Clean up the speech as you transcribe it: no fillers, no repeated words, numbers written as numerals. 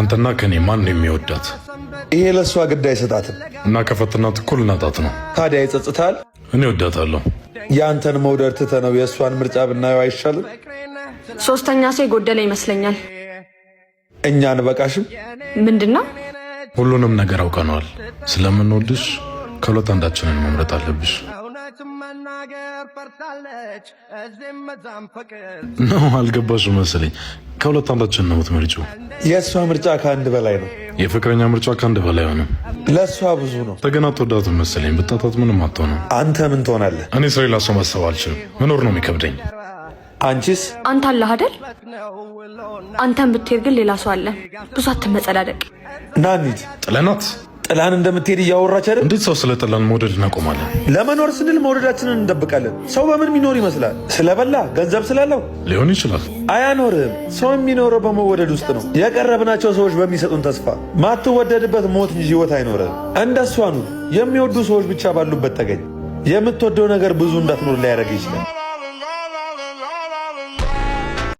ከአንተና ከኔ ማን ነው የሚወዳት? ይሄ ለእሷ ግድ አይሰጣትም። እና ከፈትናት እኩል እናጣት ነው። ታዲያ ይጸጽታል? እኔ እወዳታለሁ። የአንተን መውደድ ትተነው የእሷን ምርጫ ብናየው አይሻልም? ሶስተኛ ሰው የጎደለ ይመስለኛል። እኛ አንበቃሽም? ምንድን ነው? ሁሉንም ነገር አውቀነዋል። ስለምንወድሽ ከሁለት አንዳችንን መምረጥ አለብሽ። ነው አልገባሽም መሰለኝ። ከሁለት አንዳችን ነው የምትመርጪው። የእሷ ምርጫ ከአንድ በላይ ነው። የፍቅረኛ ምርጫ ከአንድ በላይ ሆነ። ለእሷ ብዙ ነው። ተገና ትወዳትም መሰለኝ። ብታጣት ምንም አትሆንም። አንተ ምን ትሆናለህ? እኔ ስለሌላ ሰው ማሰብ አልችልም። መኖር ነው የሚከብደኝ። አንቺስ? አንተ አለህ አይደል? አንተን ብትሄድ ግን ሌላ ሰው አለ። ብዙ አትመጸዳደቅ። ና እንሂድ። ጥለናት ጥላን እንደምትሄድ እያወራች አይደል? እንዴት ሰው ስለ ጥላን መውደድ እናቆማለን? ለመኖር ስንል መውደዳችንን እንደብቃለን። ሰው በምን የሚኖር ይመስላል? ስለበላ ገንዘብ ስላለው ሊሆን ይችላል። አያኖርህም። ሰው የሚኖረው በመወደድ ውስጥ ነው። የቀረብናቸው ሰዎች በሚሰጡን ተስፋ። ማትወደድበት ሞት እንጂ ህይወት አይኖርህም። እንደሷ ኑር። የሚወዱ ሰዎች ብቻ ባሉበት ተገኝ። የምትወደው ነገር ብዙ እንዳትኖር ሊያደርግ ይችላል።